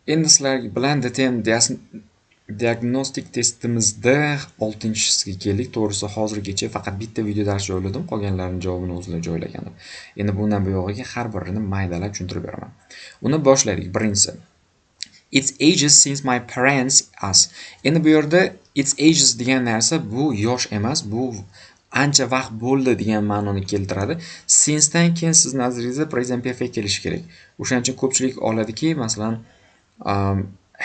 Endi sizlar bilan DTM diagnostik testimizda oltinchisiga keldik. To'g'risi, hozirgacha faqat bitta video dars joyladim, qolganlarini javobini o'zlari joylagan. Endi bundan buyog'iga har birini maydalab tushuntirib beraman. Uni boshladik. Birinchisi. It's ages since my parents us. Endi bu yerda it's ages degan narsa bu yosh emas, bu ancha vaqt bo'ldi degan ma'noni keltiradi. Since'dan keyin siz nazaringizda present perfect kelishi kerak. O'shaning uchun ko'pchilik oladiki, masalan,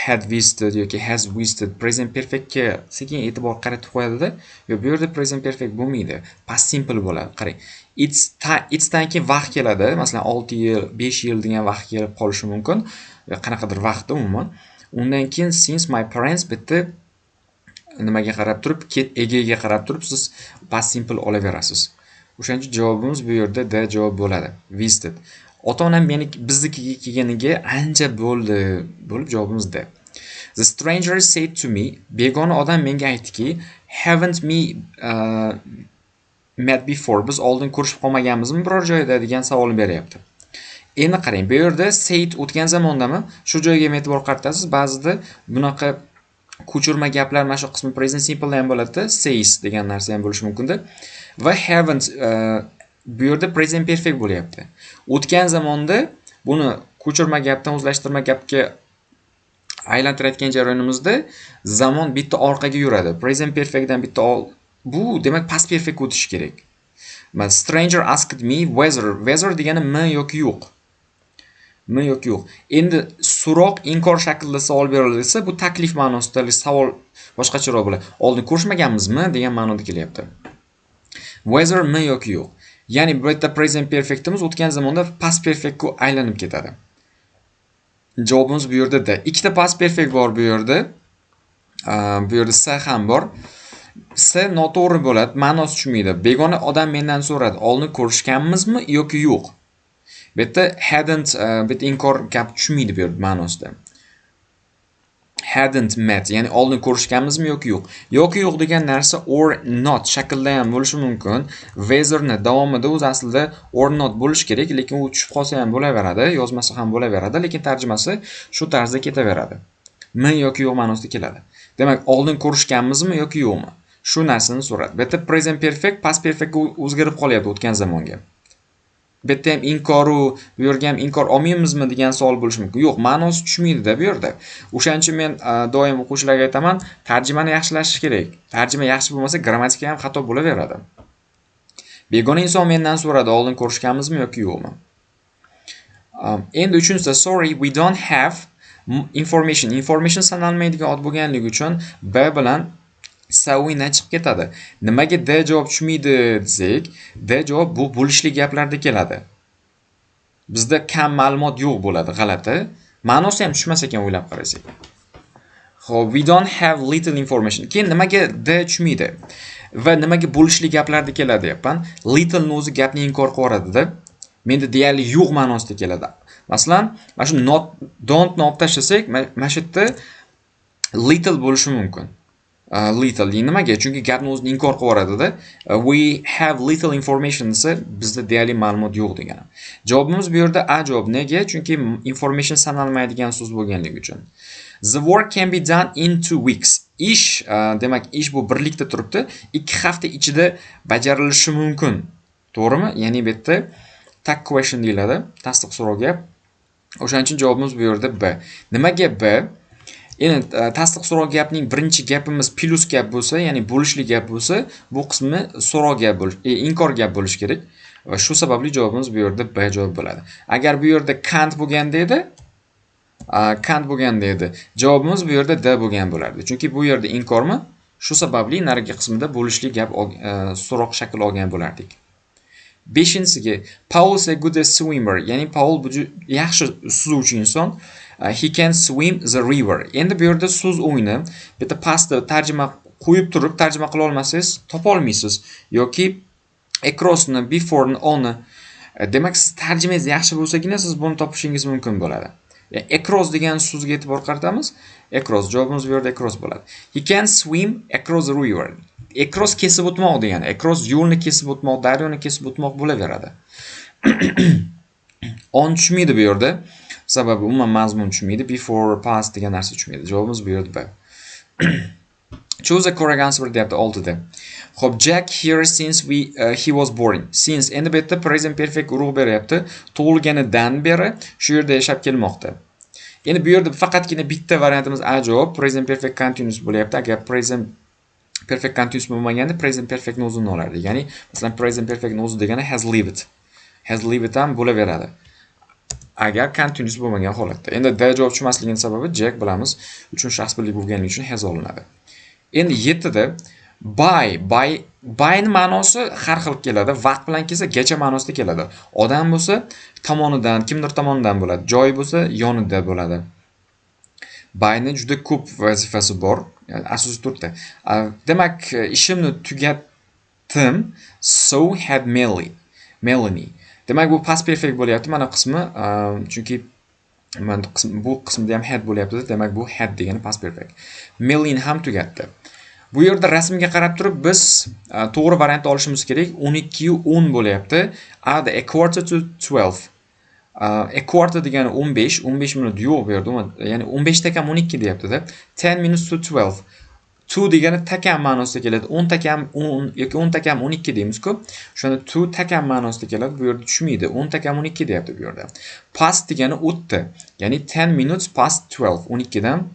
had visited yoki has visited, present perfectga sekin e'tibor qaratib qo'yadida. Yo'q, bu yerda present perfect bo'lmaydi, past simple bo'ladi. Qarang, it's dan keyin vaqt keladi, masalan, 6 yil, 5 yil degan vaqt kelib qolishi mumkin, qanaqadir vaqtda umuman. Undan keyin since my parents, bitta nimaga qarab turib, egaga qarab turib siz past simple olaverasiz. O'shaning uchun javobimiz bu yerda D javob bo'ladi, visited. Ota onam meni biznikiga kelganiga ancha bo'ldi bo'lib, javobimiz D. The stranger said to me, begona odam menga aytdiki, haven't me met before, biz oldin ko'rishib qolmaganmizmi biror joyda degan savolni beryapti. Endi qarang, bu yerda said o'tgan zamondami? Shu joyga ham e'tibor qaratasiz. Ba'zida bunaqa ko'chirma gaplar mana shu qismi present simple ham bo'ladida, says degan narsa ham bo'lishi mumkinda. Va haven't bu yerda present perfect bo'lyapti. O'tgan zamonda buni ko'chirma gapdan o'zlashtirma gapga aylantirayotgan jarayonimizda zamon bitta orqaga yuradi. Present perfectdan bitta bu demak past perfect o'tishi kerak. Stranger asked me whether, whether degani mi yoki yo'q. Mi yoki yo'q. Endi so'roq inkor shaklida savol berilsa, bu taklif ma'nosida savol boshqacharoq bo'ladi. Oldin ko'rishmaganmizmi degan ma'noda kelyapti. Whether mi yoki yo'q. Ya'ni bu yerda present perfectimiz o'tgan zamonda past perfectga aylanib ketadi. Javobimiz bu yerda D. Ikkita past perfect bor bu yerda. Bu yerda S ham bor. S noto'g'ri bo'ladi, ma'nosi tushmaydi. Begona odam mendan so'radi, oldin ko'rishganmizmi yoki yo'q? Bu yerda hadn't, bu yerda inkor gap tushmaydi bu yerda ma'nosida. Hadn't met, ya'ni oldin ko'rishganmizmi yoki yo'q. Yoki yo'q degan narsa or not shaklida ham bo'lishi mumkin. Whetherni davomida o'zi aslida or not bo'lishi kerak, lekin u tushib qolsa ham bo'laveradi, yozmasa ham bo'laveradi, lekin tarjimasi shu tarzda ketaveradi. Mi yoki yo'q ma'nosida keladi. Demak, oldin ko'rishganmizmi yoki yo'qmi? Shu narsani so'radi. Bu yerda present perfect past perfectga o'zgarib qolyapti, o'tgan zamonga. Bu yerda ham inkoru, bu yerga ham inkor olmaymizmi degan savol bo'lishi mumkin. Yo'q, ma'nosi tushmaydi-da bu yerda. O'shaning uchun men doim o'quvchilarga aytaman, tarjimani yaxshilashish kerak. Tarjima yaxshi bo'lmasa, grammatika ham xato bo'laveradi. Begona inson mendan so'radi, oldin ko'rishganmizmi yoki yo'qmi? Endi uchinchisi, sorry, we don't have information. Information sanalmaydigan ot bo'lganligi uchun B bilan S o'yindan chiqib ketadi. Nimaga D javob tushmaydi desak, D javob bu bo'lishli gaplarda keladi. Bizda kam ma'lumot yo'q bo'ladi, g'alati. Ma'nosi ham tushmas ekan o'ylab qarasak. Xo'p, we don't have little information. Keyin nimaga D tushmaydi? Va nimaga bo'lishli gaplarda keladi deyapman. Little ni o'zi gapni inkor qilib yuboradida. Menda deyarli yo'q ma'nosida keladi. Masalan, mana shu not, don't ni olib tashlasak, mana shu yerda little bo'lishi mumkin. Little nimaga? Chunki gapni o'zini inkor qilib yuboradida. We have little information desa, bizda deyarli ma'lumot yo'q degani. Javobimiz bu yerda A javob. Nega? Chunki information sanalmaydigan so'z bo'lganligi uchun. The work can be done in 2 weeks. Ish, demak, ish bu birlikda turibdi. 2 hafta ichida bajarilishi mumkin. To'g'rimi? Ya'ni bu yerda tag question deyiladi, tasdiq so'rov gap. O'shaning uchun javobimiz bu yerda B. Nimaga B? Endi tasdiq so'rov gapning birinchi gapimiz plus gap bo'lsa, ya'ni bo'lishli gap bo'lsa, bu qismi so'rov gap bo'lish, inkor gap bo'lishi kerak. Va shu sababli javobimiz bu yerda B javob bo'ladi. Agar bu yerda can't bo'lganda edi, can't bo'lganda edi, javobimiz bu yerda D bo'lgan bo'lardi. Chunki bu yerda inkormi? Shu sababli narigi qismida bo'lishli gap so'roq shakl olgan bo'lardik. Beshinchisiga, Paul is a good swimmer, ya'ni Paul bu yaxshi suzuvchi inson. He can swim the river. Endi bu yerda so'z o'yini, bitta pastda tarjima qo'yib turib tarjima qila olmasangiz, topa olmaysiz yoki acrossni, before'ni, on'ni. Demak, siz tarjimangiz yaxshi bo'lsagina siz buni topishingiz mumkin bo'ladi. Across degan so'zga e'tibor qaratamiz. Across, javobimiz bu yerda across bo'ladi. He can swim across the river. Across kesib o'tmoq degani. Across yo'lni kesib o'tmoq, daryoni kesib o'tmoq bo'laveradi. On tushmaydi bu yerda. Sababi umuman mazmun tushmaydi. Before, past degan narsa tushmaydi. Javobimiz bu yerda B. Choose a correct answer deyapti 6da. Xo'p, Jack here since he was born. Since endi bu yerda present perfect urug' beryapti. Tug'ilganidan beri shu yerda yashab kelmoqda. Endi bu yerda faqatgina bitta variantimiz A javob, present perfect continuous bo'lyapti. Agar present perfect continuous bo'lmaganda present perfectni o'zini olardik. Ya'ni, masalan, present perfectni o'zi degani has lived. Has lived ham bo'laveradi. Agar continuous bo'lmagan holatda. Endi D javob tushmasligining sababi Jack bilamiz, uchinchi shaxs birlik bo'lganligi uchun has olinadi. Endi 7da by ni ma'nosi har xil keladi. Vaqt bilan kelsa gacha ma'nosida keladi. Odam bo'lsa tomonidan, kimdir tomonidan bo'ladi. Joy bo'lsa yonida bo'ladi. Byni juda ko'p vazifasi bor. Ya'ni asosiy to'rtta. Demak, ishimni tugatdim. So had Melanie. Demak, bu past perfect bo'lyapti mana qismi, chunki mana bu qismida ham had bo'lyapti. Demak, bu had degani past perfect. Melanie ham tugatdi. Bu yerda rasmga qarab turib biz to'g'ri variantni olishimiz kerak. 12:10 bo'lyapti. A da a quarter to 12. A quarter degani 15, 15 minut yo'q bu yerda. Ya'ni 15 ta kam 12 deyapti-da. 10 minutes to 12. 2 degani takam ma'nosida keladi. 10 takam 10 yoki 10 takam 12 deymiz-ku. O'shanda 2 takam ma'nosida keladi. Bu yerda tushmaydi. 10 takam 12 deyapti bu yerda. Past degani o'tdi. Ya'ni 10 minutes past 12. 12 dan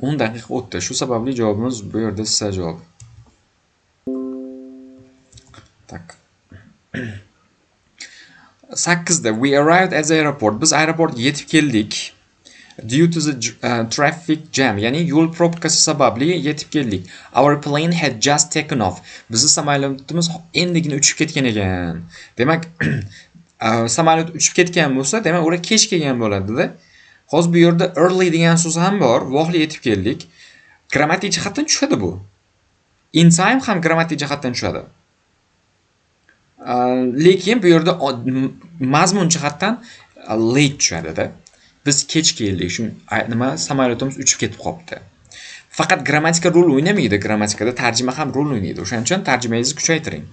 10 daqiqa o'tdi. Shu sababli javobimiz bu yerda C javob. Tak. 8da we arrived at the airport. Biz aeroportga yetib keldik. Due to the traffic jam, ya'ni yo'l probkasi sababli yetib keldik. Our plane had just taken off. Bizning samolyotimiz endigina uchib ketgan ekan. Demak, samolyot uchib ketgan bo'lsa, demak ular kech kelgan bo'ladi-da. Hozir bu yerda early degan so'z ham bor. Vaqtli yetib keldik. Grammatik jihatdan tushadi bu. In time ham grammatik jihatdan tushadi. Lekin bu yerda mazmun jihatdan late tushadi-da. Biz kech keldik. Shu nima samolyotimiz uchib ketib qolibdi. Faqat grammatika rol o'ynamaydi. Grammatikada tarjima ham rol o'ynaydi. O'shaning uchun tarjimangizni kuchaytiring.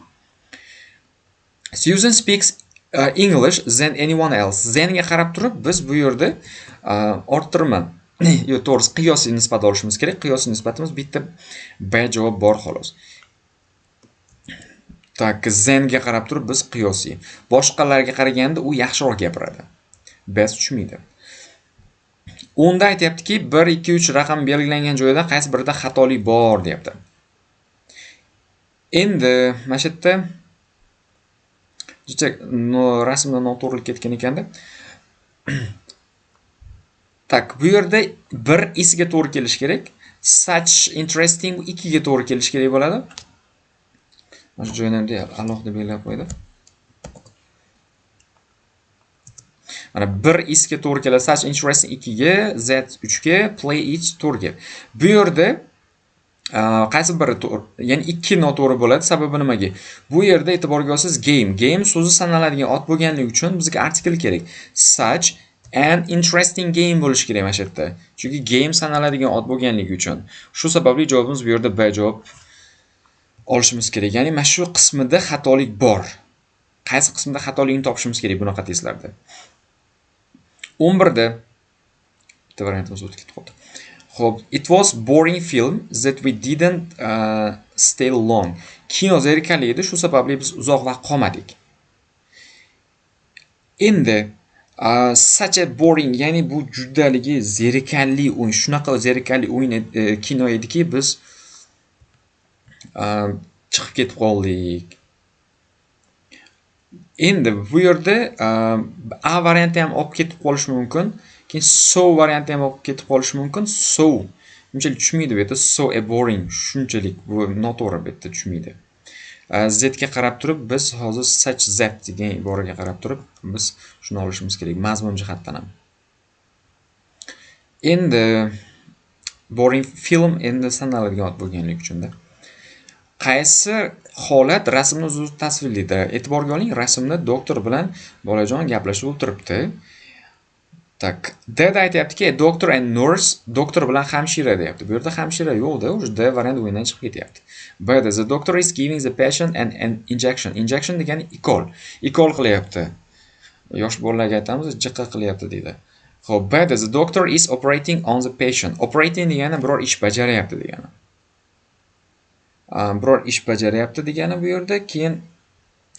Susan speaks English than anyone else. Thanga qarab turib biz bu yerda orttirma, yo'q, to'g'risi qiyosiy nisbat olishimiz kerak. Qiyosiy nisbatimiz bitta B javob bor xolos. Tak, thanga qarab turib biz qiyosiy. Boshqalarga qaraganda u yaxshiroq gapiradi. B tushmaydi. Unda aytyaptiki, 1, 2, 3 raqam belgilangan joyda qaysi birida xatolik bor deyapti. Endi mana shu yerda rasmda noto'g'rilik ketgan ekanda. Tak, bu yerda 1 isga to'g'ri kelishi kerak. Such interesting 2 ga to'g'ri kelishi kerak bo'ladi. Mana shu joyini ham alohida belgilab qo'ydim. Mana 1 isga to'g'ri keladi. Such interesting 2 ga, Z 3 ga, play each 4 ga. Bu yerda qaysi biri to'g'ri? Ya'ni 2 noto'g'ri bo'ladi. Sababi nimaga? Bu yerda e'tiborga olsangiz game, game so'zi sanaladigan ot bo'lganligi uchun bizga artikel kerak. Such an interesting game bo'lishi kerak mana shu yerda. Chunki game sanaladigan ot bo'lganligi uchun. Shu sababli javobimiz bu yerda B javob olishimiz kerak. Ya'ni mana shu qismida xatolik bor. Qaysi qismida xatolikni topishimiz kerak bunaqa testlarda. 11da bitta variantimiz o'tib ketib qoldi. Xo'p, it was boring film that we didn't stay long. Kino zerikarli edi, shu sababli biz uzoq vaqt qolmadik. Endi such a boring, ya'ni bu judaligi zerikarli o'yin, shunaqa zerikarli o'yin kino ediki, biz chiqib ketib qoldik. Endi bu yerda A varianti ham olib ketib qolishi mumkin. Keyin so varianti ham olib ketib qolishi mumkin. So bunchalik tushmaydi bu yerda. So a boring shunchalik bu noto'g'ri bu yerda tushmaydi. Z ga qarab turib biz hozir such that degan iboraga qarab turib biz shuni olishimiz kerak mazmun jihatdan ham. Endi boring film endi sanaladigan ot bo'lganligi uchun-da. Qaysi holat rasmni o'zi tasvirlaydi? E'tiborga oling, rasmda doktor bilan bolajon gaplashib o'tiribdi. Tak, D da aytyaptiki, doctor and nurse, doktor bilan hamshira deyapti. Bu yerda hamshira yo'q-da, уже D variant o'yindan chiqib ketyapti. B da the doctor is giving the patient an injection. Injection degani ikol. Ikol qilyapti. Yosh bolalarga aytamiz, jiqqa qilyapti deydi. Xo'p, B da the doctor is operating on the patient. Operating degani biror ish bajaryapti degani. Biror ish bajaryapti degani bu yerda. Keyin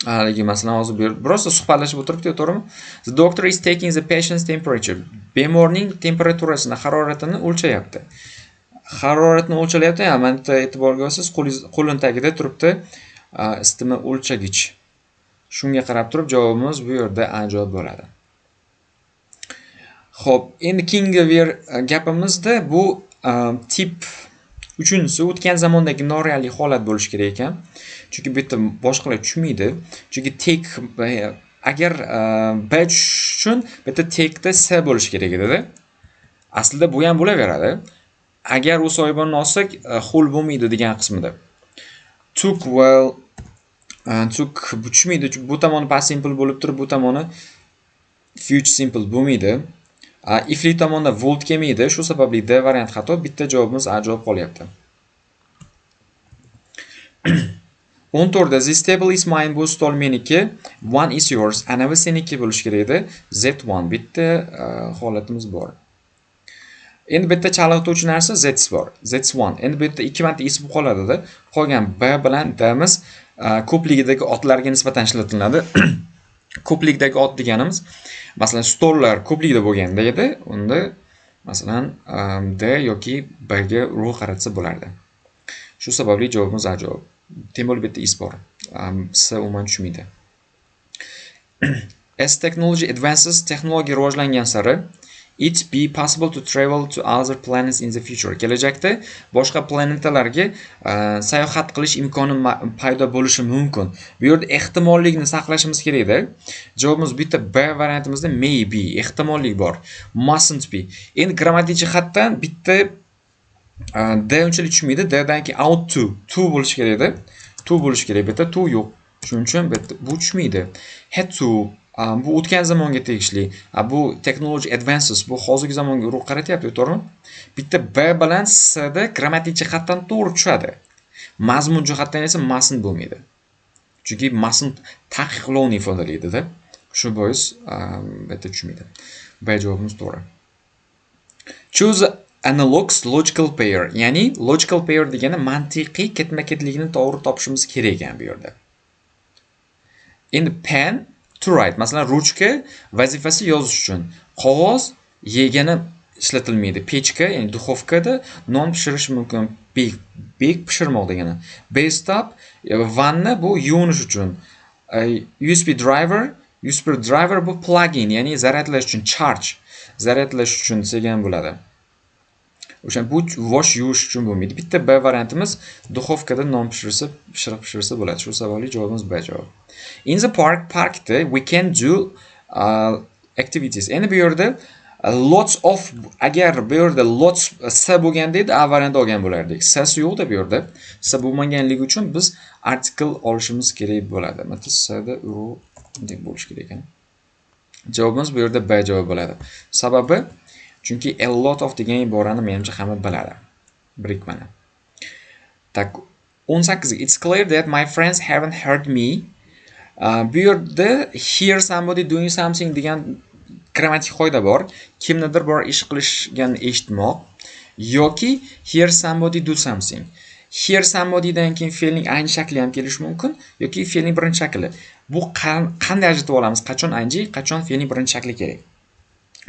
haligi, masalan, hozir bu yerda birozda suhbatlashib o'tiribdi, to'g'rimi? The doctor is taking the patient's temperature. Bemorning temperaturasini, haroratini o'lchayapti. Haroratni o'lchalayapti. Mana bitta e'tiborga olsangiz, qo'lini tagida turibdi isitma o'lchagich. Shunga qarab turib javobimiz bu yerda A javob bo'ladi. Xo'p, endi keyingi gapimizda bu tip uchinchisi, o'tgan zamondagi noreallik holat bo'lishi kerak ekan. Chunki bu yerda boshqalar tushmaydi. Chunki take, agar B tushish uchun bu yerda take'da S bo'lishi kerak edi-da. Aslida bu ham bo'laveradi. Agar u soyabonni olsak, ho'l bo'lmaydi degan qismida. Took, well, took bu tushmaydi. Bu tomoni past simple bo'lib turib, bu tomoni future simple bo'lmaydi. Ifli tomonda would kelmaydi. Shu sababli D variant xato. Bitta javobimiz A javob qolyapti. 14da this table is mine, bu stol meniki, one is yours, anavi seniki bo'lishi kerak edi. Z1 bitta holatimiz bor. Endi bu yerda chalg'ituvchi narsa that's bor. That's one. Endi bu yerda ikki marta is bo'lib qoladida. Qolgan B bilan D'miz ko'pligidagi otlarga nisbatan ishlatiladi. Ko'plikdagi ot deganimiz, masalan, stollar ko'plikda bo'lganda edi, unda masalan D yoki B ga urg'u qaratsa bo'lardi. Shu sababli javobimiz A javob. Тем более bu yerda is bor. S umuman tushmaydi. As technology advances, texnologiya rivojlangan sari, it be possible to travel to other planets in the future. Kelajakda boshqa planetalarga sayohat qilish imkoni paydo bo'lishi mumkin. Bu yerda ehtimollikni saqlashimiz kerakda. Javobimiz bitta B variantimizda maybe, ehtimollik bor. Mustn't be. Endi grammatik jihatdan bitta D unchalik tushmaydi. D dan keyin ought to, to bo'lishi kerak edi. To bo'lishi kerak. Bu yerda to yo'q. Shuning uchun bu yerda bu tushmaydi. Had to, bu o'tgan zamonga tegishli. Bu technology advances, bu hozirgi zamonga urg'u qaratyapti, to'g'rimi? Bitta B bilan S da grammatik jihatdan to'g'ri tushadi. Mazmun jihatdan esa mustn't bo'lmaydi. Chunki mustn't taqiqlovni ifodalaydida. Shu bois bu yerda tushmaydi. B javobimiz to'g'ri. Choose analogous logical pair, ya'ni logical pair degani mantiqiy ketma-ketlikni to'g'ri topishimiz kerak ekan bu yerda. Endi pen to write, masalan, ruchka vazifasi yozish uchun, qog'oz yegani ishlatilmaydi. Pechka, ya'ni duxovkada non pishirish mumkin. Bake, bake pishirmoq degani. Bathtub, vanna bu yuvinish uchun. USB driver, USB driver bu plug-in, ya'ni zaryadlash uchun, charge, zaryadlash uchun desak ham bo'ladi. O'sha bu wash yuvish uchun bo'lmaydi. Bitta B variantimiz duxovkada non pishirsa, pishiriq pishirsa bo'ladi. Shu sababli javobimiz B javob. In the park, parkda we can do activities. Endi bu yerda lots of, agar bu yerda lots s bo'lganda edi, A variant olgan bo'lardik. S yo'qda bu yerda. S bo'lmaganligi uchun biz article olishimiz kerak bo'ladi. Mana S da urg'u deb bo'lishi kerak ekan. Javobimiz bu yerda B javob bo'ladi. Sababi, chunki a lot of degan iborani menimcha hamma biladi. Birikmani. Так, 18. It's clear that my friends haven't heard me. Bu yerda hear somebody doing something degan grammatik qoida bor. Kimnidir biror ish qilishganini eshitmoq yoki hear somebody do something. Hear somebodydan keyin fe'lning ing shakli ham kelishi mumkin yoki fe'lning birinchi shakli. Bu qanday ajratib olamiz? Qachon ing, qachon fe'lning birinchi shakli kerak?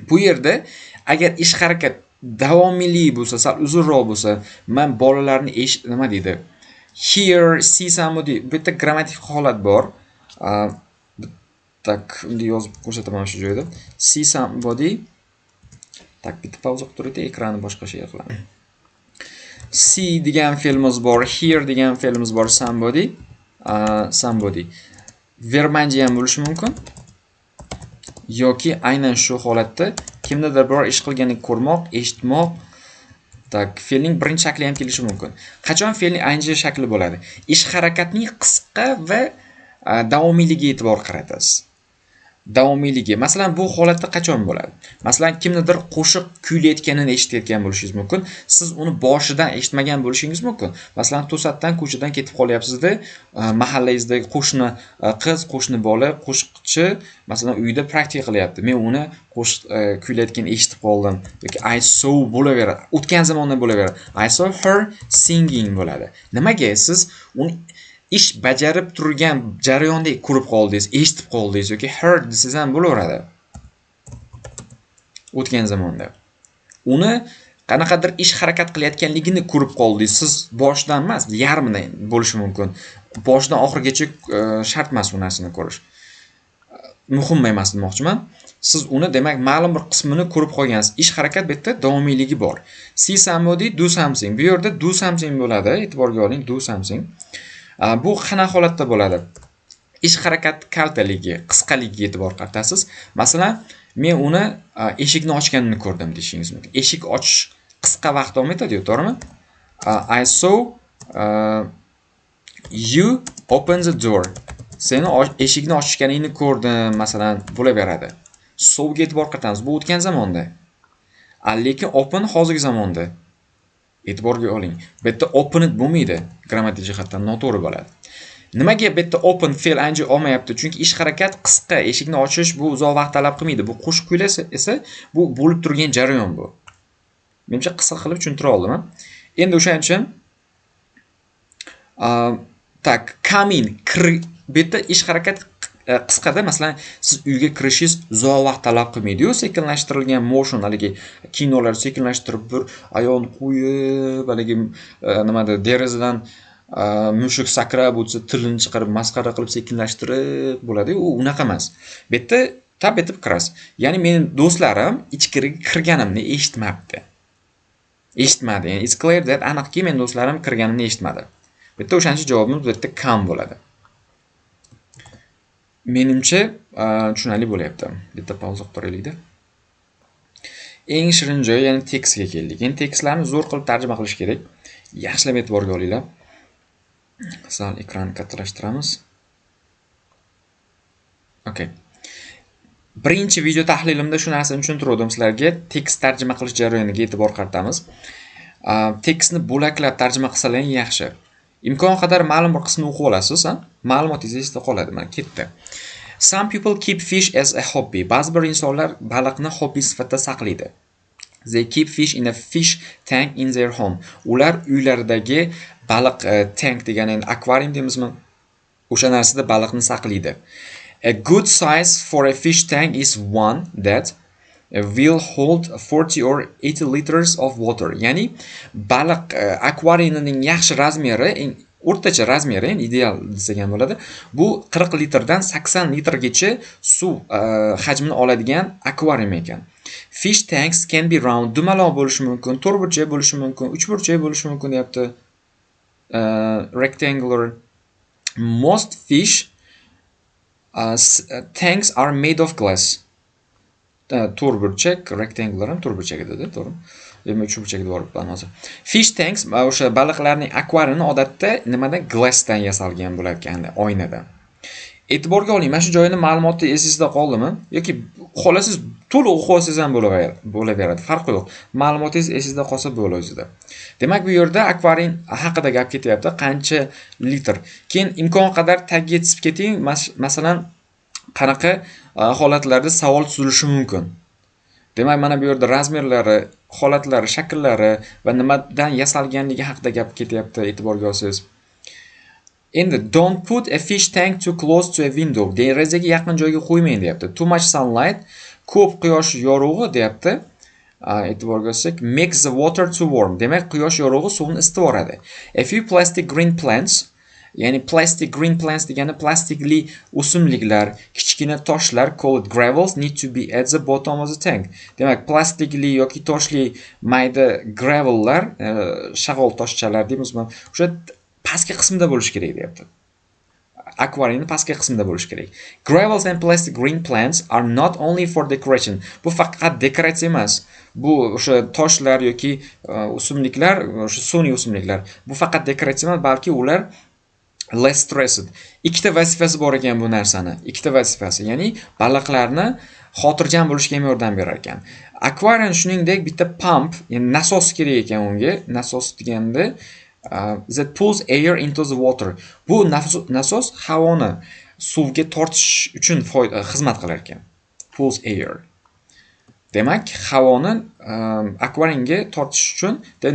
Bu yerda agar ish harakat davomiyli bo'lsa, sal uzunroq bo'lsa, man bolalarni nima deydi? Hear, see somebody, bu yerda grammatik holat bor. Так, unga yozib ko'rsataman shu joyda. See somebody. Так, bitta pauza qilib turaylik, ekranni boshqacha qilaman. See degan fe'limiz bor, hear degan fe'limiz bor, somebody. Somebody. Verb ing ham bo'lishi mumkin. Yoki aynan shu holatda kimnidir biror ish qilganini ko'rmoq, eshitmoq. Так, fe'lning birinchi shakli ham kelishi mumkin. Qachon fe'lning ing shakli bo'ladi? Ish harakatning qisqa va davomiyligiga e'tibor qaratasiz. Davomiyligi. Masalan, bu holatda qachon bo'ladi? Masalan, kimnidir qo'shiq kuylayotganini eshitayotgan bo'lishingiz mumkin. Siz uni boshidan eshitmagan bo'lishingiz mumkin. Masalan, to'satdan ko'chadan ketib qolyapsizda, mahallangizdagi qo'shni qiz, qo'shni bola, qo'shiqchi, masalan, uyda praktika qilyapti. Men uni qo'shiq kuylayotganini eshitib qoldim yoki I saw bo'laveradi. O'tgan zamonda bo'laveradi. I saw her singing bo'ladi. Nimaga siz uni ish bajarib turgan jarayonda ko'rib qoldingiz, eshitib qoldingiz yoki heard desangiz ham bo'laveradi. O'tgan zamonda. Uni qanaqadir ish harakat qilayotganligini ko'rib qoldingiz. Siz boshidan emas, yarmidan bo'lishi mumkin. Boshidan oxirigacha shart emas u narsani ko'rish. Muhim emas demoqchiman. Siz uni, demak, ma'lum bir qismini ko'rib qolgansiz. Ish harakat bu yerda davomiyligi bor. See somebody do something. Bu yerda do something bo'ladi. E'tiborga oling, do something. Bu qanaqa holatda bo'ladi? Ish harakat kaltaligi, qisqaligiga e'tibor qaratasiz. Masalan, men uni eshikni ochganini ko'rdim deyishingiz mumkin. Eshik ochish qisqa vaqt davom etadi-yu, to'g'rimi? I saw you open the door. Seni eshikni ochganingni ko'rdim, masalan, bo'laveradi. Sawga e'tibor qaratamiz. Bu o'tgan zamonda. Lekin open hozirgi zamonda. E'tiborga oling. Bu yerda opened bo'lmaydi. Grammatik jihatdan noto'g'ri bo'ladi. Nimaga bu yerda open fe'l ing olmayapti? Chunki ish harakat qisqa, eshikni ochish bu uzoq vaqt talab qilmaydi. Bu qo'shiq kuylash esa bu bo'lib turgan jarayon bu. Menimcha, qisqa qilib tushuntira oldim. Endi o'shaning uchun, так, come in, kir, bu yerda ish harakat qisqada, masalan, siz uyga kirishingiz uzoq vaqt talab qilmaydi-yu, sekinlashtirilgan motion, haligi kinolar sekinlashtirib bir oyog'ini qo'yib, haligi nimada derazadan mushuk sakrab o'tsa, tilini chiqarib, masxara qilib sekinlashtirib bo'ladi-yu, u unaqa emas. Bu yerda tap etib kirasiz. Ya'ni meni do'stlarim ichkariga kirganimni eshitmabdi. Eshitmadi. Ya'ni it's clear that, aniqki, meni do'stlarim kirganimni eshitmadi. Bu yerda o'shaning uchun javobimiz bu yerda come bo'ladi. Menimcha, tushunarli bo'lyapti. Bitta pauza qilib turaylikda. Eng shirin joyi, ya'ni tekstga keldik. Endi tekstlarni zo'r qilib tarjima qilish kerak. Yaxshilab e'tiborga olinglar. Sal ekranni kattalashtiramiz. Okay. Birinchi video tahlilimda shu narsani tushuntirgandim sizlarga. Tekst tarjima qilish jarayoniga e'tibor qaratamiz. Tekstni bo'laklab tarjima qilsalaring yaxshi. Imkon qadar ma'lum bir qismini o'qib olasiz, ha? Ma'lumotingiz esda qoladi. Mana ketdi. Some people keep fish as a hobby. Ba'zi bir insonlar baliqni hobbi sifatida saqlaydi. They keep fish in a fish tank in their home. Ular uylaridagi baliq tank degani endi akvarium deymizmi? O'sha narsada baliqni saqlaydi. A good size for a fish tank is one that will hold 40 or 80 liters of water. Ya'ni baliq akvariumining yaxshi размер i, eng o'rtacha размер i, endi ideal desak ham bo'ladi. Bu 40 litrdan 80 litrgacha suv hajmini oladigan akvarium ekan. Fish tanks can be round, dumaloq bo'lishi mumkin, to'rtburchak bo'lishi mumkin, uchburchak bo'lishi mumkin deyapti. Rectangular. Most fish tanks are made of glass. To'rtburchak, rectangular ham to'rtburchak edi, to'g'rimi? Demak, uchburchak deb yuboribman hozir. Fish tanks, o'sha baliqlarning akvariumi odatda nimadan? Glassdan yasalgan bo'lar ekan, oynadan. E'tiborga oling, mana shu joyini ma'lumoti esingizda qoldimi? Yoki xohlasangiz to'liq o'qib olsangiz ham bo'laveradi, farqi yo'q. Ma'lumotingiz esingizda qolsa bo'ldi o'zida. Demak, bu yerda akvarium haqida gap ketyapti, qancha litr. Keyin imkon qadar tagiga chizib keting, masalan, qanaqa holatlarda savol tuzilishi mumkin. Demak, mana bu yerda размер lari, holatlari, shakllari va nimadan yasalganligi haqida gap ketyapti, e'tiborga olsangiz. Endi don't put a fish tank too close to a window. Derazaga yaqin joyga qo'ymang deyapti. Too much sunlight, ko'p quyosh yorug'i deyapti. E'tiborga olsak, makes the water too warm. Demak, quyosh yorug'i suvni isitib yuboradi. A few plastic green plants, ya'ni plastic green plants degani plastikli o'simliklar, kichkina toshlar called gravels need to be at the bottom of the tank. Demak, plastikli yoki toshli mayda gravellar, shag'al toshchalar deymizmi, o'sha pastki qismida bo'lishi kerak deyapti. Akvariumning pastki qismida bo'lishi kerak. Gravels and plastic green plants are not only for decoration. Bu faqat dekoratsiya emas. Bu o'sha toshlar yoki o'simliklar, o'sha sun'iy o'simliklar. Bu faqat dekoratsiya emas, balki ular Less stressed. Ikkita vazifasi bor ekan bu narsani. Ikkita vazifasi, ya'ni baliqlarni xotirjam bo'lishiga ham yordam berar ekan. Akvarium shuningdek bitta pump, ya'ni nasos kerak ekan unga. Nasos deganda that pulls air into the water. Bu nasos havoni suvga tortish uchun foyda xizmat qilar ekan. Pulls air. Demak, havoni akvariumga tortish uchun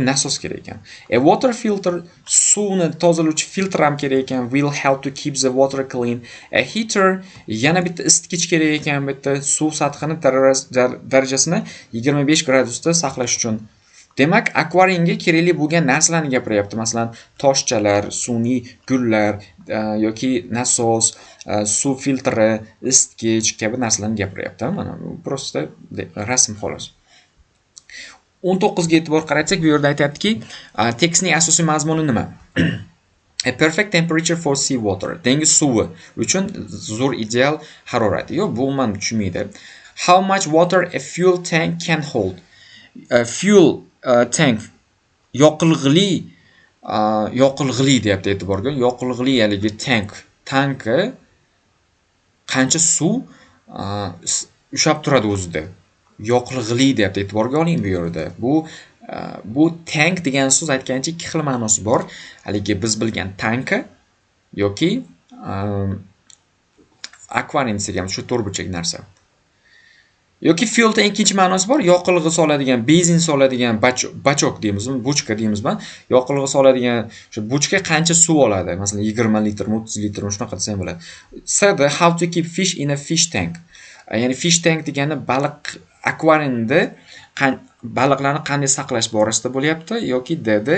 nasos kerak ekan. A water filter, suvni tozalovchi filtr ham kerak ekan, will help to keep the water clean. A heater, yana bitta isitgich kerak ekan, bitta suv sathini darajasini 25 gradusda saqlash uchun. Demak, akvariumga kerakli bo'lgan narsalarni gapiryapti. Masalan, toshchalar, sun'iy gullar yoki nasos, suv filtri, isitgich kabi narsalarni gapiryapti. Mana bu просто rasm, xolos. 19 ga e'tibor qaratsak, bu yerda aytyaptiki, tekstning asosiy mazmuni nima? A perfect temperature for sea water. Dengiz suvi uchun zo'r ideal harorat. Yo'q, bu umuman tushmaydi. How much water a fuel tank can hold? A fuel tank, yoqilg'ili deyapti, e'tiborga. Yoqilg'ili haligi tank, tanki qancha suv ushlab turadi o'zida. Yoqilg'ili deyapti, e'tiborga oling bu yerda. Bu tank degan so'z, aytgancha, ikki xil ma'nosi bor. Haligi biz bilgan tanka yoki akvarium desak ham, shu to'rtburchak narsa. Yoki fuel tank ikkinchi ma'nosi bor, yoqilg'i soladigan, benzin soladigan бачок deymizmi, bochka deymizmi? Yoqilg'i soladigan o'sha bochka qancha suv oladi? Masalan, 20 litrmi, 30 litrmi, shunaqa desa ham bo'ladi. Cda how to keep fish in a fish tank. Ya'ni fish tank degani baliq akvariumda baliqlarni qanday saqlash borasida bo'lyapti yoki Dda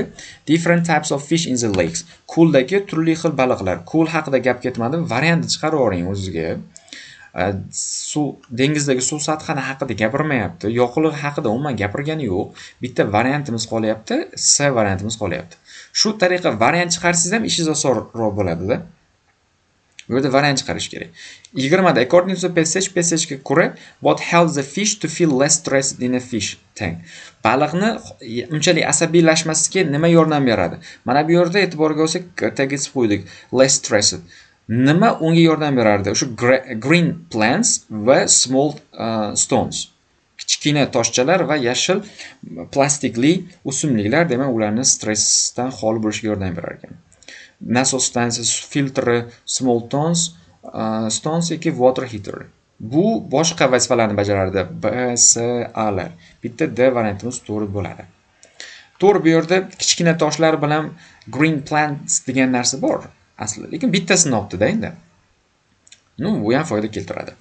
different types of fish in the lakes. Ko'ldagi turli xil baliqlar. Ko'l haqida gap ketmadi, variantni chiqarib yuboring o'zizga. Suv, dengizdagi suv sathini haqida gapirmayapti, yoqilg'i haqida umuman gapirgani yo'q. Bitta variantimiz qolyapti, C variantimiz qolyapti. Shu tariqa variant chiqarsangiz ham ishingiz osonroq bo'ladida. Bu yerda variant chiqarish kerak. 20da according to passage, passage'ga ko'ra, what helps the fish to feel less stressed in a fish tank? Baliqni unchalik asabiylashmaslikka nima yordam beradi? Mana bu yerda e'tiborga olsak, tagizib qo'ydik. Less stressed. Nima unga yordam berardi? O'sha green plants va small stones. Kichkina toshchalar va yashil plastikli o'simliklar, demak, ularni stressdan xoli bo'lishiga yordam berar ekan. Nasos stansiyasi, filtri, small stones yoki water heater. Bu boshqa vazifalarni bajarardi. B, S, A lar. Bitta D variantimiz to'g'ri bo'ladi. To'g'ri, bu yerda kichkina toshlar bilan green plants degan narsa bor aslida, lekin bittasini olibdi-da endi. Ну, bu ham foyda keltiradi.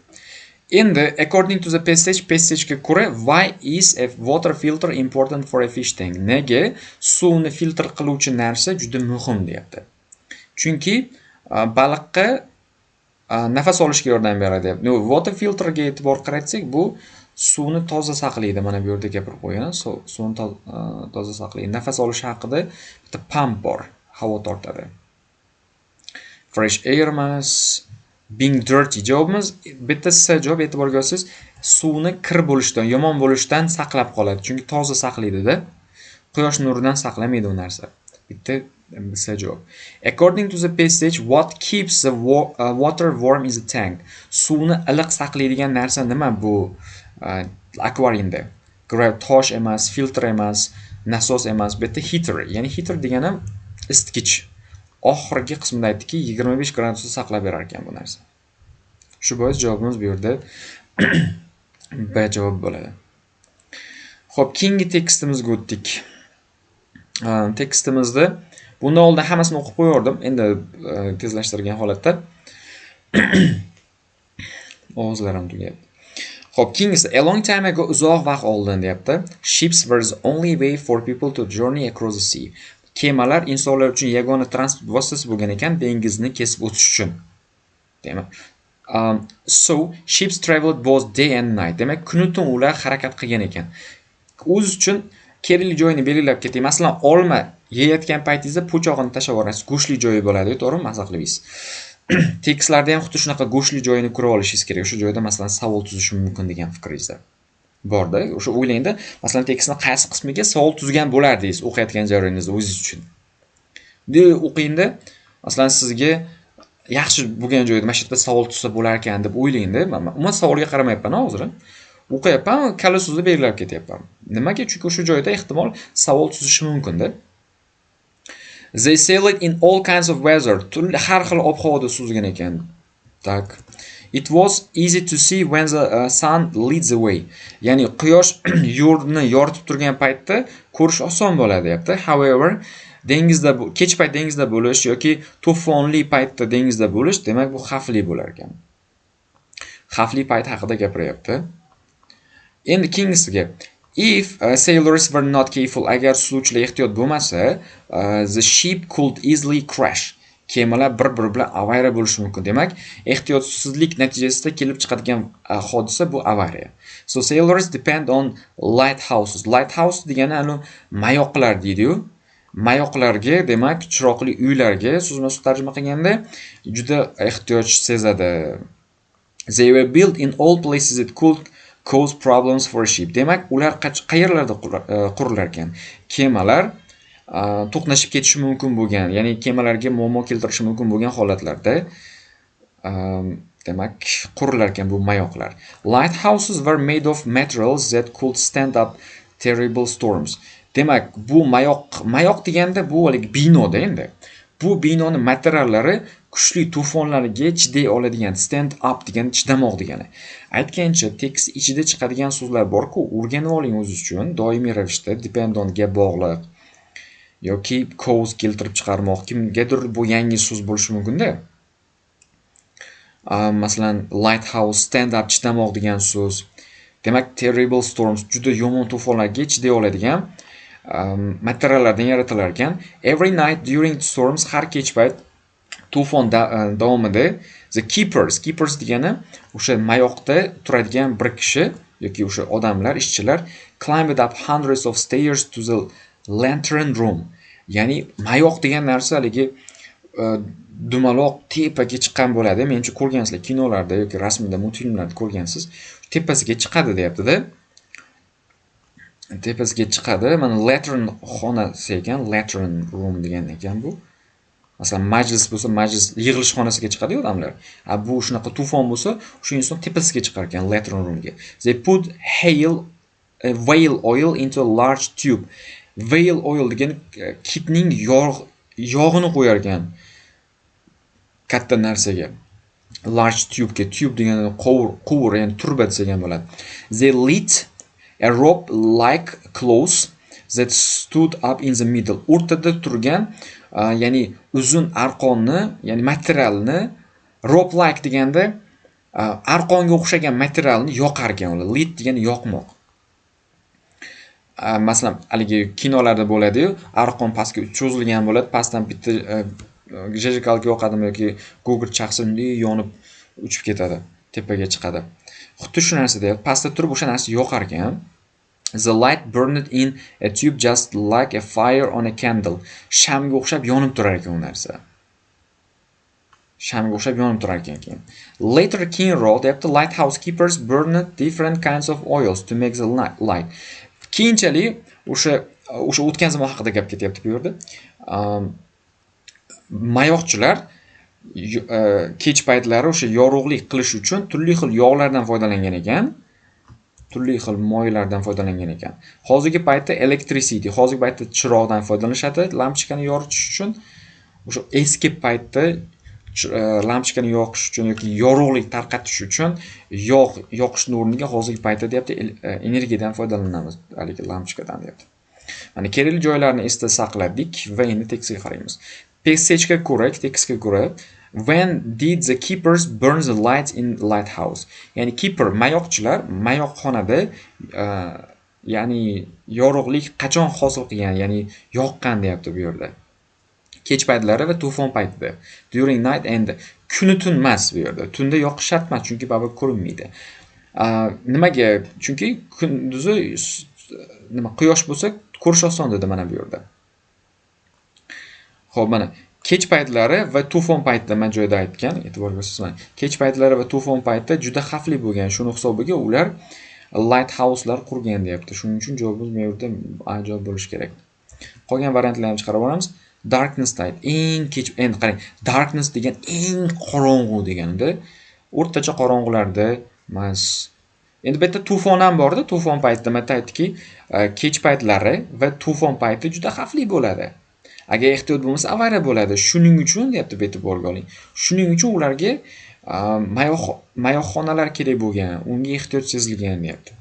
Endi according to the passage, passage'ga ko'ra, why is a water filter important for a fish tank? Nega suvni filtr qiluvchi narsa juda muhim deyapti. Chunki baliqqa nafas olishga yordam beradi deyapti. No, water filterga e'tibor qaratsak, bu suvni toza saqlaydi. Mana bu yerda gapirib qo'ygan, suvni toza saqlaydi. Nafas olish haqida bitta pump bor, havo tortadi. Fresh air emas, being dirty. Javobimiz bitta C javob, e'tiborga olsangiz, suvni kir bo'lishdan, yomon bo'lishdan saqlab qoladi. Chunki toza saqlaydida. Quyosh nuridan saqlamaydi u narsa. Bitta C javob. According to the passage, what keeps the water warm in the tank? Suvni iliq saqlaydigan narsa nima bu akvariumda? Tosh emas, filtr emas, nasos emas, bu yerda heater. Ya'ni heater degani isitgich. Oxirgi qismida aytdikki, 25 gradusda saqlab berar ekan bu narsa. Shu bois javobimiz bu yerda B javob bo'ladi. Xo'p, keyingi tekstimizga o'tdik. Tekstimizda bundan oldin hammasini o'qib qo'yardim. Endi tezlashtirgan holatda. Ovozlarim tugayapti. Xo'p, keyingisi a long time ago, uzoq vaqt oldin deyapti. Ships were the only way for people to journey across the sea. Kemalar insonlar uchun yagona transport vositasi bo'lgan ekan dengizni kesib o'tish uchun. Demak, so ships traveled both day and night. Demak, kunu tun ular harakat qilgan ekan. O'zi uchun kerakli joyini belgilab keting. Masalan, olma yeyotgan paytingizda po'chog'ini tashlab yuborasiz. Go'shtli joyi bo'ladi, to'g'rimi? Maza qilib yeysiz. Tekstlarda ham xuddi shunaqa go'shtli joyini ko'rib olishingiz kerak. O'sha joyda, masalan, savol tuzishi mumkin degan fikringizda borda. O'sha o'ylangda, masalan, tekstni qaysi qismiga savol tuzgan bo'lardingiz o'qiyotgan jarayoningizda o'zingiz uchun. De o'qingda. Masalan, sizga yaxshi bo'lgan joyda mana shu yerda savol tuzsa bo'lar ekan deb o'ylang-da. Umuman savolga qaramayapman hozir. O'qiyapman, kalit so'zni belgilab ketyapman. Nimaga? Chunki o'sha joyda ehtimol savol tuzishi mumkin-da. They sailed in all kinds of weather. Turli, har xil ob-havoda suzgan ekan. Так. It was easy to see when the sun leads the way. Ya'ni quyosh yo'lni yoritib turgan paytda ko'rish oson bo'ladi, deyapti. However, dengizda, kech payt dengizda bo'lish yoki to'fonli paytda dengizda bo'lish, demak, bu xavfli bo'lar ekan. Xavfli payt haqida gapiryapti. Endi keyingisiga: If sailors were not careful, agar suzuvchilar ehtiyot bo'lmasa, the ship could easily crash. Kemalar bir-biri bilan avariya bo'lishi mumkin. Demak, ehtiyotsizlik natijasida kelib chiqadigan hodisa bu avariya. So sailors depend on lighthouses. Lighthouse degani anu mayoqlar deydi-yu. Mayoqlarga, demak, chiroqli uylarga so'zma-so'z tarjima qilganda juda ehtiyoj sezadi. They were built in all places it could cause problems for a ship. Demak, ular qayerlarda qurilar ekan? Kemalar to'qnashib ketishi mumkin bo'lgan, ya'ni kemalarga muammo keltirishi mumkin bo'lgan holatlarda, demak, qurilar ekan bu mayoqlar. Lighthouses were made of materials that could stand up terrible storms. Demak, bu mayoq, mayoq deganda bu haligi binoda endi. Bu binoni materiallari kuchli to'fonlarga chiday oladigan, stand up degani chidamoq degani. Aytgancha, tekst ichida chiqadigan so'zlar bor-ku, o'rganib oling o'zingiz uchun doimiy ravishda, depend on ga bog'liq yoki cause keltirib chiqarmoq, kimgadir bu yangi so'z bo'lishi mumkin-da. Masalan, lighthouse, stand up chidamoq degan so'z. Demak, terrible storms, juda yomon to'fonlarga chiday oladigan materiallardan yaratilar ekan. Every night during storms, har kech payt to'fon davomida, the keepers, keepers degani o'sha mayoqda turadigan bir kishi yoki o'sha odamlar, ishchilar, climbed up hundreds of stairs to the lantern room. Ya'ni mayoq degan narsa haligi dumaloq tepaga chiqqan bo'ladi. Menimcha, ko'rgansizlar kinolarda yoki rasmda, multfilmlarda ko'rgansiz. Tepasiga chiqadi, deyapti-da. Tepasiga chiqadi. Mana, lantern xonasi ekan, lantern room degan ekan bu. Masalan, majlis bo'lsa, majlis yig'ilish xonasiga chiqadi-yu odamlar. A bu shunaqa to'fon bo'lsa, o'sha inson tepasiga chiqar ekan, lantern roomga. They put whale oil into a large tube. Whale oil degan kitning yog'ini qo'yar ekan katta narsaga. Large tube ga, tube degani qovur, quvur, ya'ni turba desak ham bo'ladi. They lit a rope like cloth that stood up in the middle. O'rtada turgan, ya'ni uzun arqonni, ya'ni materialni, rope like deganda arqonga o'xshagan materialni yoqar ekan ular. Lit degani yoqmoq. Masalan, haligi kinolarda bo'ladi-yu, arqon pastga cho'zilgan bo'ladi, pastdan bitta зажигалка yoqadimi yoki gugurt chaqsa, bunday yonib uchib ketadi, tepaga chiqadi. Xuddi shu narsa deyapti. Pastda turib o'sha narsa yoqar ekan. The light burned in a tube just like a fire on a candle. Shamga o'xshab yonib turar ekan u narsa. Shamga o'xshab yonib turar ekan keyin. Later, keyinroq, deyapti, lighthouse keepers burned different kinds of oils to make the light. Keyinchalik o'sha o'tgan zamon haqida gap ketyapti bu yerda. Mayoqchilar kech paytlari o'sha yorug'lik qilish uchun turli xil yog'lardan foydalangan ekan. Turli xil moylardan foydalangan ekan. Hozirgi paytda electricity, hozirgi paytda chiroqdan foydalanishadi lampochkani yoritish uchun. O'sha eski paytda lampochkani yoqish uchun yoki yorug'lik tarqatish uchun yog' yoqishni o'rniga hozirgi paytda, deyapti, energiyadan foydalanamiz, haligi lampochkadan, deyapti. Mana, kerakli joylarni esda saqladik va endi tekstga qaraymiz. Passage ko'ra, tekstga ko'ra, when did the keepers burn the lights in lighthouse? Ya'ni keeper, mayoqchilar mayoqxonada ya'ni yorug'lik qachon hosil qilgan, ya'ni yoqqan, deyapti bu yerda. Kech paytlari va to'fon paytida. During night and, kuni tun emas bu yerda. Tunda yoqish shart emas, chunki baribir ko'rinmaydi. Nimaga? Chunki kunduzi nima, quyosh bo'lsa, ko'rish oson, dedi mana bu yerda. Xo'p, mana, kech paytlari va to'fon paytida man joyida aytgan, e'tibor bersangiz, mana, kech paytlari va to'fon paytida juda xavfli bo'lgan. Shuni hisobiga ular lighthouse'lar qurgan, deyapti. Shuning uchun javobimiz bu yerda A javob bo'lishi kerak. Qolgan variantlarni ham chiqarib olamiz. Darkness time, eng kech. Endi qarang, darkness degan eng qorong'u deganida, o'rtacha qorong'ularda emas. Endi bu yerda to'fon ham borda. To'fon paytida mana aytdiki, kech paytlari va to'fon payti juda xavfli bo'ladi. Agar ehtiyot bo'lmasa, avariya bo'ladi. Shuning uchun deyapti, bu e'tiborga oling. Shuning uchun ularga mayoqxonalar kerak bo'lgan, unga ehtiyoj sezilgan deyapti.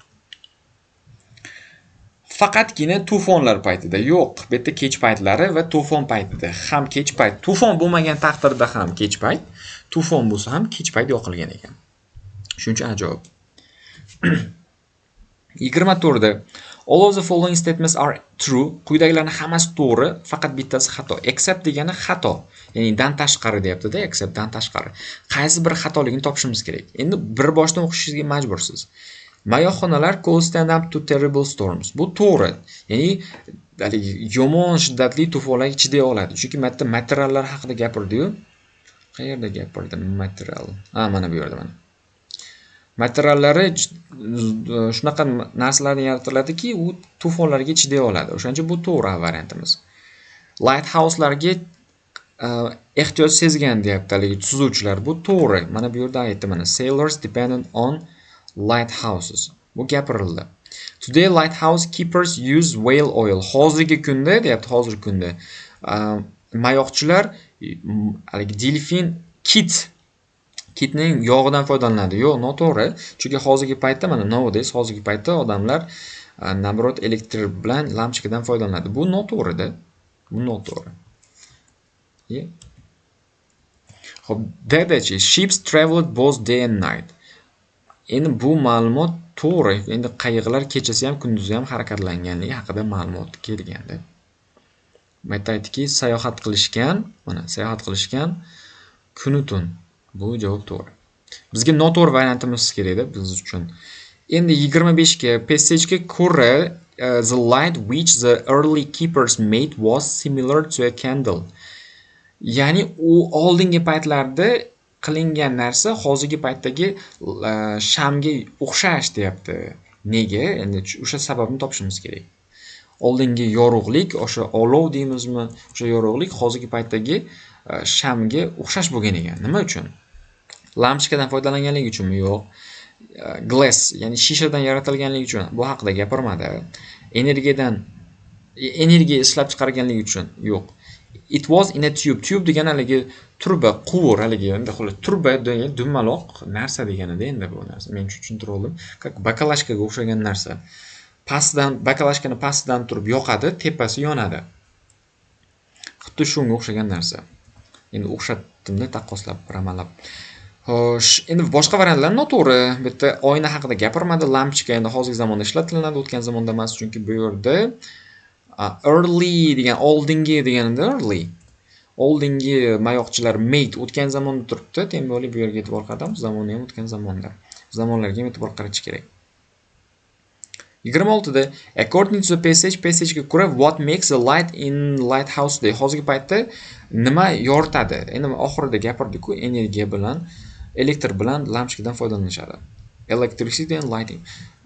Faqatgina to'fonlar paytida yo'q, bu yerda kech paytlari va to'fon paytida ham. Kech payt, to'fon bo'lmagan taqdirda ham kech payt, to'fon bo'lsa ham kech payt yoqilgan ekan. Shuning uchun ajoyib. 24da all of the following statements are true. Quyidagilarning hammasi to'g'ri, faqat bittasi xato. Except degani xato, ya'ni dan tashqari deyapti-da, except dan tashqari. Qaysi bir xatoligini topishimiz kerak. Endi bir boshdan o'qishingizga majbursiz. Mayoqxonalar could stand up to terrible storms. Bu to'g'ri, ya'ni haligi yomon shiddatli to'fonlarga chiday oladi, chunki bu yerda materiallar haqida gapirdiyu. Qayerda gapirdi material? Ha, mana bu yerda, mana materiallari shunaqa narsalardan yaratiladiki, u to'fonlarga chiday oladi. O'shaning uchun bu to'g'ri variantimiz. Lighthouselarga ehtiyoj sezgan deyapti haligi suzuvchilar. Bu to'g'ri, mana bu yerda aytdi, mana, sailors dependent on lighthouses, bu gapirildi. Today lighthouse keepers use whale oil. Hozirgi kunda deyapti, hozirgi kunda mayoqchilar haligi delfin, kitning yog'idan foydalanadi. Yo'q, noto'g'ri, chunki hozirgi paytda, mana, nowadays, hozirgi paytda odamlar наоборот elektr bilan lampochkadan foydalanadi. Bu noto'g'rida, bu noto'g'ri. Xo'p, D-dachi? Ships traveled both day and night. Endi bu ma'lumot to'g'ri. Endi qayiqlar kechasi ham, kunduzi ham harakatlanganligi haqida ma'lumot kelganda. Bu yerda aytdiki, sayohat qilishgan, mana, sayohat qilishgan kunu tun. Bu javob to'g'ri. Bizga noto'g'ri variantimiz kerakda biz uchun. Endi 25 ga, passage ko'ra, the light which the early keepers made was similar to a candle. Ya'ni u oldingi paytlarda qilingan narsa hozirgi paytdagi shamga o'xshash deyapti. Nega? Endi o'sha sababni topishimiz kerak. Oldingi yorug'lik, o'sha olov deymizmi, o'sha yorug'lik hozirgi paytdagi shamga o'xshash bo'lgan ekan. Nima uchun? Lampochkadan foydalanganligi uchunmi? Yo'q. Glass, ya'ni shishadan yaratilganligi uchun, bu haqida gapirmadi. Energiyadan, energiya ishlab chiqarganligi uchun, yo'q. It was in a tube. Tube degani haligi truba, quvur haligi, endi xullas truba degan dumaloq narsa deganida. Endi bu narsa men tushuntirib oldim. Как баклажка ga o'xshagan narsa. Pastidan, баклажка ni pastidan turib yoqadi, tepasi yonadi. Xuddi shunga o'xshagan narsa. Endi o'xshatdimda, taqqoslab, ramalab. Xo'sh, endi boshqa variantlar noto'g'ri. Bu yerda oyna haqida gapirmadi. Lampochka endi hozirgi zamonda ishlatilinadi, o'tgan zamonda emas, chunki bu yerda early degan, oldingi deganida, early. Oldingi mayoqchilar made o'tgan zamonda turibdi. Тем более bu yerga e'tibor qaratamiz, zamoni ham o'tgan zamonda. Zamonlarga ham e'tibor qaratish kerak. 26da according to the passage, passage'ga ko'ra, what makes the light in lighthouse day? Hozirgi paytda nima yoritadi? Endi oxirida gapirdik-ku, energiya bilan, elektr bilan lampochkadan foydalanishadi. Electricity and lighting.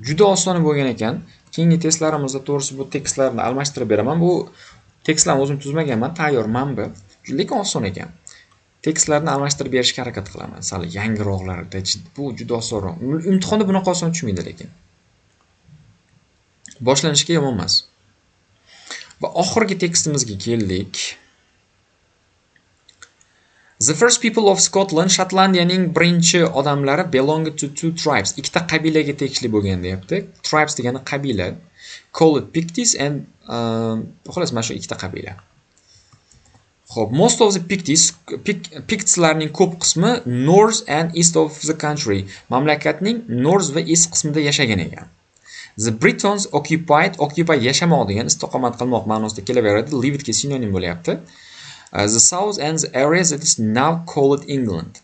Juda oson bo'lgan ekan. Keyingi testlarimizda, to'g'risi, bu tekstlarni almashtirib beraman. Bu tekstlarni o'zim tuzmaganman, tayyor manba. Lekin oson ekan. Tekstlarni almashtirib berishga harakat qilaman. Sal yangiroqlarida. Bu juda osonroq. Imtihonda bunaqa oson tushmaydi lekin. Boshlanishga yomon emas. Va oxirgi tekstimizga keldik. The first people of Scotland, Shotlandiyaning birinchi odamlari, belonged to two tribes. Ikkita qabilaga tegishli bo'lgan deyapti. Tribes degani qabila. Called Picts and xullas mana shu ikkita qabila. Xo'p, most of the Picts, Pictslarning ko'p qismi north and east of the country. Mamlakatning north va east qismida yashagan ekan. The Britons occupied, occupy yashamoq degan, istiqomat qilmoq ma'nosida kelaveradi. Livedga sinonim bo'lyapti. The south and the area that is now called England.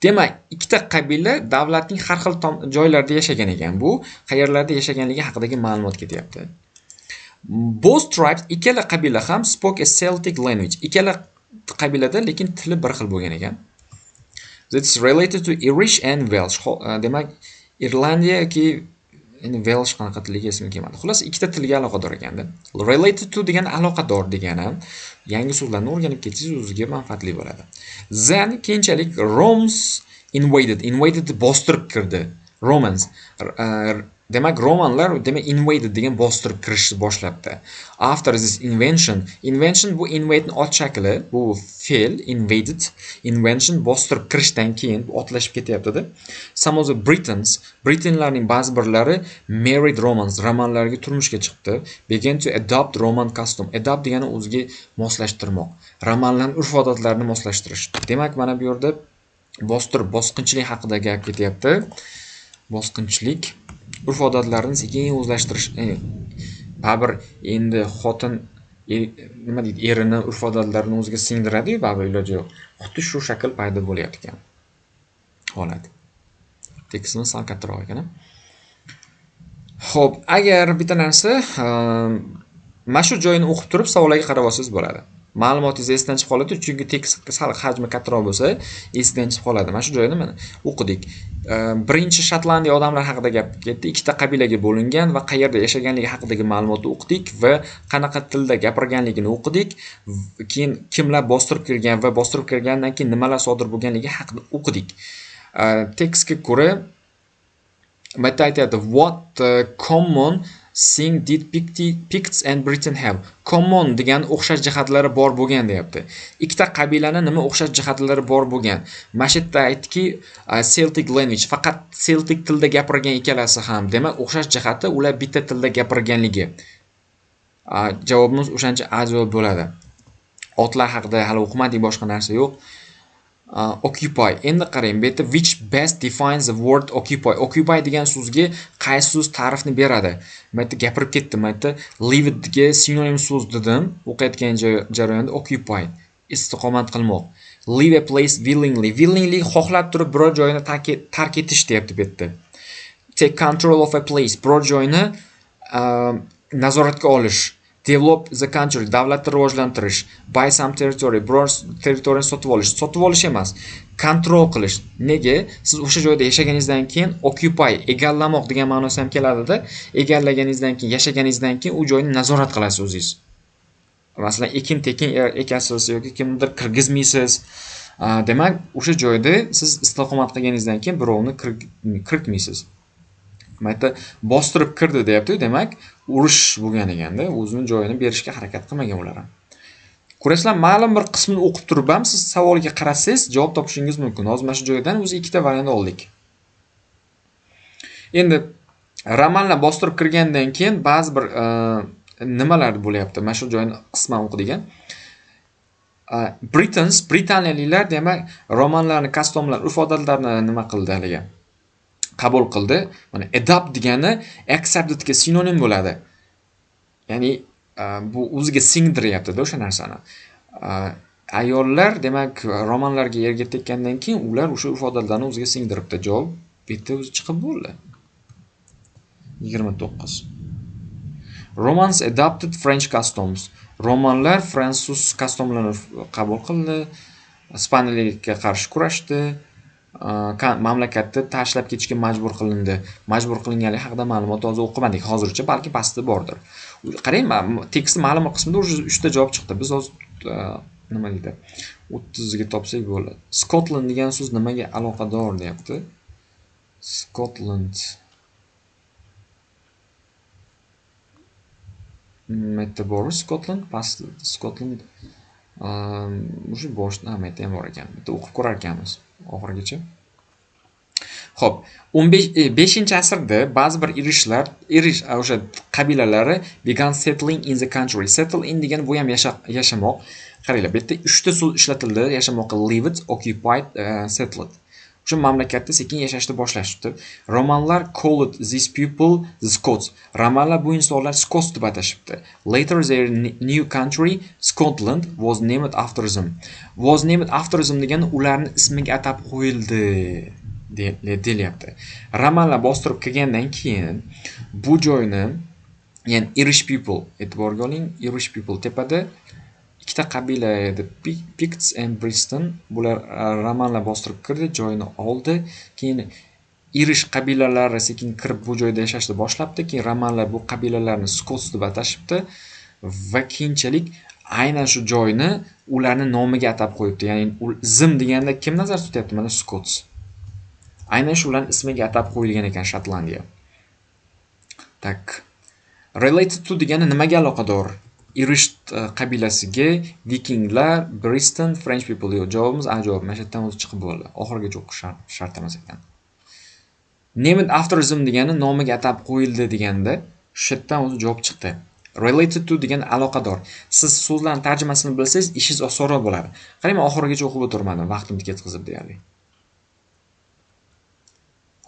Demak, ikkita qabila davlatning har xil joylarida yashagan ekan. Bu qayerlarda yashaganligi haqidagi ma'lumot ketyapti. Both tribes, ikkala qabila ham, spoke a Celtic language. Ikkala qabilada lekin tili bir xil bo'lgan ekan. That's related to Irish and Welsh. Demak, Irlandiya yoki Endi Welsh qanaqa tiliga esimga kelmadi. Xullas, ikkita tilga aloqador ekanda. Related to degani aloqador degani. Yangi so'zlarni o'rganib ketsangiz o'ziga manfaatli bo'ladi. Then keyinchalik Romans invaded, invaded bostirib kirdi. Romans, demak romanlar, demak invaded degan bostirib kirishni boshlabdi. After this invention, invention bu invade ot shakli, bu fe'l invaded, invention bostirib kirishdan keyin otlashib ketyapti-da. Some of the Britons, Britanlarning ba'zi birlari married Romans, romanlarga turmushga chiqdi. Began to adopt Roman custom. Adopt degani o'ziga moslashtirmoq. Romanlarning urf-odatlarini moslashtirish. Demak, mana bu yerda bostirib, bosqinchilik haqida gap ketyapti. Bosqinchilik, urf-odatlarini sekin o'zlashtirish. Baribir endi xotin nima deydi, erini urf-odatlarini o'ziga singdiradi-yu, baribir iloji yo'q. Xuddi shu shakl paydo bo'lyapti ekan holat. Tekstimiz sal kattaroq ekan. Xo'p, agar bitta narsa, mana shu joyini o'qib turib savollarga qarab olsangiz bo'ladi. Ma'lumotingiz esdan chiqib qoladi, chunki tekst sal hajmi kattaroq bo'lsa, esdan chiqib qoladi. Mana shu joyini mana o'qidik. Birinchi Shotlandiya odamlar haqida gap ketdi. Ikkita qabilaga bo'lingan va qayerda yashaganligi haqidagi ma'lumotni o'qidik va qanaqa tilda gapirganligini o'qidik. Keyin kimlar bostirib kirgan va bostirib kirgandan keyin nimalar sodir bo'lganligi haqida o'qidik. Tekstga ko'ra bu yerda aytyapti, what common thing did Picts and Britain have? Common degan o'xshash jihatlari bor bo'lgan deyapti. Ikkita qabilani nima o'xshash jihatlari bor bo'lgan? Mana shu yerda aytdiki, Celtic language, faqat Celtic tilda gapirgan ikkalasi ham. Demak, o'xshash jihati ular bitta tilda gapirganligi. Javobimiz o'shancha A javob bo'ladi. Otlar haqida hali o'qimadik, boshqa narsa yo'q. Occupy. Endi qarang, bu yerda which best defines the word occupy? Occupy degan so'zga qaysi so'z ta'rifni beradi? Bu yerda gapirib ketdim. Bu yerda livedga sinonim so'z dedim. O'qiyotgan jarayonda occupy, istiqomat qilmoq. Leave a place willingly. Willingly xohlab turib biror joyni tark etish deyapti bu yerda. Take control of a place. Biror joyni nazoratga olish. Develop the country, davlatni rivojlantirish. Buy some territory, biror territoriyani sotib olish. Sotib olish emas, kontrol qilish. Nega? Siz o'sha joyda yashaganingizdan keyin occupy, egallamoq degan ma'nosi ham keladida. Egallaganingizdan keyin, yashaganingizdan keyin u joyni nazorat qilasiz o'zingiz. Masalan, ekin-tekin ekasiz yoki kimnidir kirgizmaysiz. Demak, o'sha joyda siz istiqomat qilganingizdan keyin birovni kiritmaysiz. Bu yerda bostirib kirdi deyapti, demak, urush bo'lgan ekanda, o'zini joyini berishga harakat qilmagan ular ham. Ko'rasizlar, ma'lum bir qismini o'qib turib ham siz savolga qarasangiz javob topishingiz mumkin. Hozir mana shu joydan o'zi ikkita variant oldik. Endi romanlar bostirib kirgandan keyin ba'zi bir nimalar bo'lyapti? Mana shu joyini qisman o'qidik. Britons, britaniyaliklar demak romanlarni, customlar, urf-odatlarni nima qildi haligi? Qabul qildi. Mana adopt degani acceptedga sinonim bo'ladi. Ya'ni bu o'ziga singdiryapti-da o'sha narsani. Ayollar demak romanlarga erga tekkandan keyin ular o'sha urf-odatlarni o'ziga singdiribdi. Javob bitta o'zi chiqib bo'ldi. 29. Romans adopted French customs. Romanlar fransuz customlarini qabul qildi. Ispaniyalikka qarshi kurashdi. Mamlakatni tashlab ketishga majbur qilindi. Majbur qilinganligi haqida ma'lumot hozir o'qimadik hozircha, balki pastda bordir. Qarang, tekstni ma'lum bir qismida уже 3 ta javob chiqdi. Biz hozir nima deydi? 30 ga topsak bo'ladi. Scotland degan so'z nimaga aloqador deyapti. Scotland. Yerda bor Scotland, past Scotland, уже boshida ham yerda ham bor ekan. Bitta o'qib ko'rar ekanmiz oxirigacha. Xo'p, 15-asrda ba'zi bir irishlar, irish o'sha qabilalari began settling in the country. Settle in degani bu ham yashamoq. Qaranglar, bu yerda 3 ta so'z ishlatildi. Yashamoqqa lived, occupied, settled. O'sha mamlakatda sekin yashashni boshlashibdi. Romanlar called these people the Scots. Romanlar bu insonlar Scots deb atashibdi. Later their new country Scotland was named after them. Was named after them degani ularning ismiga atab qo'yildi deyapti. Romanlar bostirib kelgandan keyin bu joyni, ya'ni Irish people, e'tiborga oling, Irish people tepada ikkita qabila edi, Picts and Briston. Bular romanlar bostirib kirdi, joyini oldi. Keyin Irish qabilalari sekin kirib, bu joyda yashashni boshlabdi. Keyin romanlar bu qabilalarni Scots deb atashibdi va keyinchalik aynan shu joyni ularni nomiga atab qo'yibdi. Ya'ni them deganda kim nazarda tutyapti? Mana, Scots. Aynan shu ularni ismiga atab qo'yilgan ekan Shotlandiya. Так, related to degani nimaga aloqador? Irish qabilasiga, vikinglar, Britain, French people. Yo'q, javobimiz A javob. Mana shu yerdan o'zi chiqib bo'ldi, oxirigacha o'qish shart emas ekan. Named after them degani nomiga atab qo'yildi deganda, shu yerdan o'zi javob chiqdi. Related to degani aloqador. Siz so'zlarni tarjimasini bilsangiz, ishingiz osonroq bo'ladi. Qarang, men oxirigacha o'qib o'tirmadim, vaqtimni ketkazib deyarli.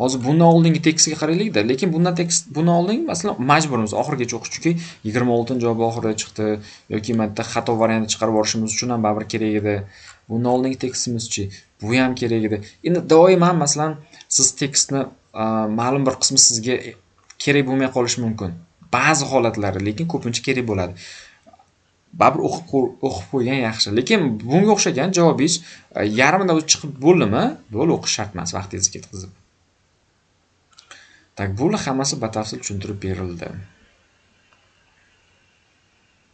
Hozir bundan oldingi tekstga qaraylikda, lekin bundan tekst, bundan oldingi, masalan, majburmiz oxirigacha o'qish, chunki 26-javobi oxirida chiqdi yoki mana yerda xato variantni chiqarib yuborishimiz uchun ham baribir kerak edi. Bundan oldingi tekstimizchi, bu ham kerak edi. Endi doim ham, masalan, siz tekstni ma'lum bir qismi sizga kerak bo'lmay qolishi mumkin. Ba'zi holatlarda, lekin ko'pincha kerak bo'ladi. Baribir o'qib qo'ygan yaxshi. Lekin bunga o'xshagan javobingiz yarmida o'zi chiqib bo'ldimi? Bo'ldi, o'qish shart emas, vaqtingizni ketkazib. Так, bular hammasi batafsil tushuntirib berildi.